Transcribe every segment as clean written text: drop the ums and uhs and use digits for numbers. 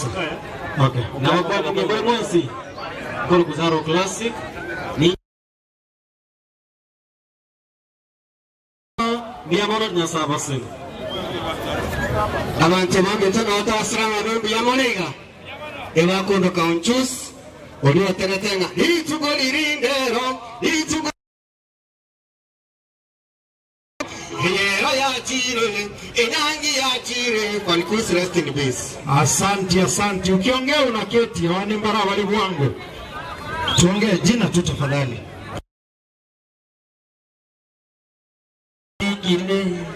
Okay. Nabakwanire more mwensi korwa Zaro Classic. Ni mbuya mono Nyasae abasene. Abanto baminto nao twasira ng'a mbuya mono iga, ebakondoka Onchus, oria oterete ng'a rituko riri ndero, rituko Eyero yachire, enyangi yachire, Kwani rest in peace. Asanti, asanti. Ukiongea unaketi, wane mbara wali bwangu. Tuongee jina tu tafadhali.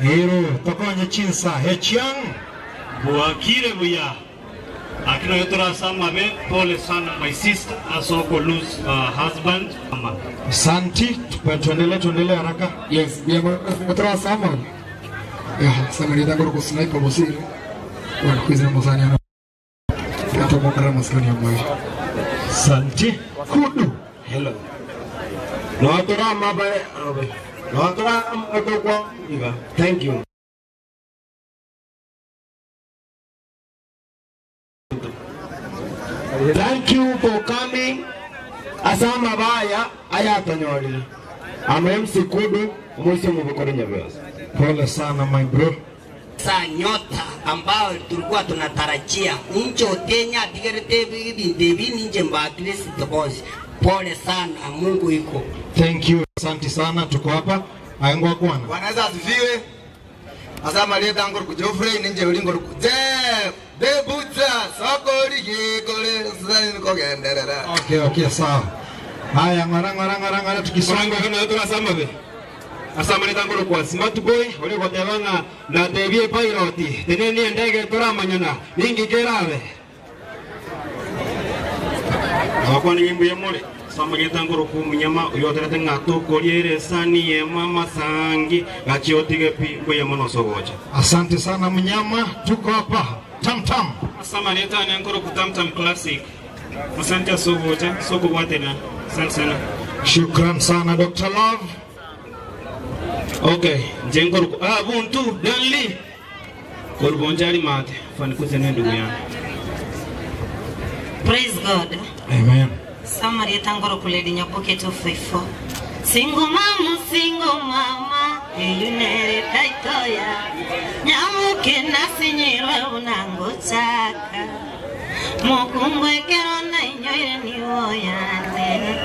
Hero, tokonye chinsa hechiang. Bwakire buya. Akina yotora sama be pole sana my sister asoko lose her husband. Mama. Asanti, tuendelee tuendelee haraka. Yes, mtura sama. Ya, Samarita ngoro kusniper bosire. Bueno, kwizina mosani ana. Kato mokara maskani ya mwe. Asanti. Kudu. Hello. Notora maba Notora kwa Thank you. Thank you for coming. Asama baya ayatonyorire. I'm MC Kudu, mwisi mubukuru nyabeosa. Pole sana my bro. Sa nyota ambayo tulikuwa tunatarajia ninje otenya atigerete bintu ebi ninje mbakristo bonsi. Pole sana, Mungu iko. Thank you. Asante sana, tuko hapa. Aengwa kwana. Bwana Yesu asifiwe. Asama leta ngor ku Geoffrey ninje uri ngor ku Jeff Debuta sokori gikore sasa nikogenderera. Okay, okay, sawa. Haya, ng'ora ng'ora ng'ora ng'ora tukisonga. Ng'ora ng'ora be. Asama leta ngor kwa Smart Boy uri gotebanga na tebie pilot teneni ndege turamanyana ningi kerabe. Abakwana mbuya more. Samageta ngoro ku munyama uyoterete ng'ato koriere sani ye mama sangi gachiotige pi mbuya mono sogocha. Asante sana mnyama, tuko hapa. Tam tam. Samarita ne ngoro ku Tam Tam Classic. Asante sogocha sokobwatena. Asante sana. Shukran sana Dr. Love. Okay, njengoro ku ah buntu danli. Korbonjari mate fanikuse ne ndugu yangu. Praise God. Amen. Samarieta ngoro kuledi nyaboke 254. Single mama, single mama, eyunere taitoya. Nyamuke nasinyirwe unango chaka. Mukumbwekero na inyoire niwo yane.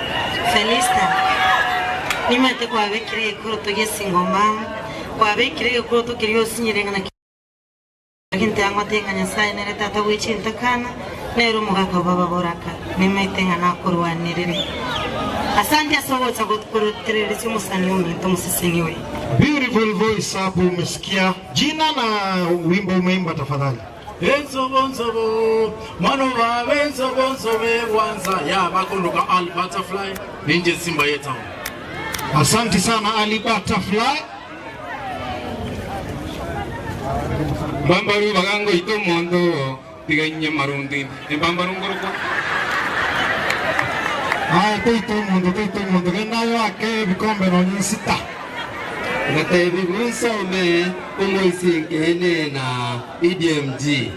Felista. Nimete kwabekire gikuru tugie single mama. Kwabekire gikuru tukirio sinyire ngana Ginte yangu tenga nyasaye nere tata gwichintakana nero mugaka baba boraka nimaite ngana kurwanirire asante asogocha kurutiriricia musani uminto museseni Beautiful voice hapo umesikia. Jina na wimbo umeimba tafadhali. Ensobo nsobo mano babe nsobo nsobe wanza ya bakondoka Al Butterfly ninje Simba yeta. Asante sana Ali Butterfly. Bambaru bagango ito mondo tiganya marundi. Embambaru ngoro kwa Haya, teito mundo, teito mundo. Genda yo ake vikombe na onyesita. Ngatebi gunsome umuisinkene na EDMG.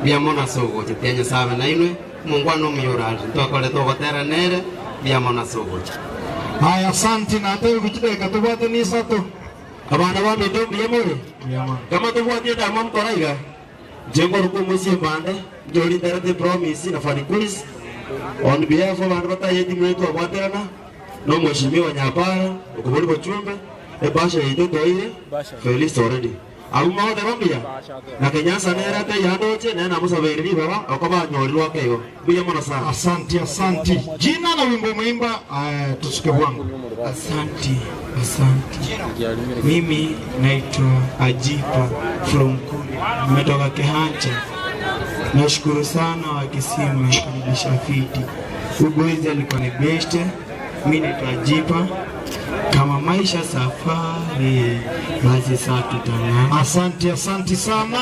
Biamona sogocha tianya sabe na inwe mungwana omuyurali ntokore togotera nere biamona sogocha. Haya, asante na hata kuchideka tubwate ni sato. Abana ba mito biyamore. Kama tubwate dama mkoraiga. Jengo ruko musie bande njori terete promise na Fanikulis on behalf of bandu bataye timu yetu abwaterana no mheshimiwa Nyapara ukubuli bochumbe ebasha yetu toire Felix already auma othe bambia na Kenyasa nerete yandoche nena musabeiriri baba okoba nyorirwa keigo mbuya mono sana. Asante, asante. Jina na wimbo umeimba, uh, tusuke bwangu. Asante, asante. Mimi naitwa Ajipa from Kuri, nimetoka Kehancha. Nashukuru sana Wakisii mmekaribisha fiti. Uboys alikuwa ni beste. Mimi naitwa Ajipa. Kama maisha safari, basi saa tutang'ana. Asante, asante sana.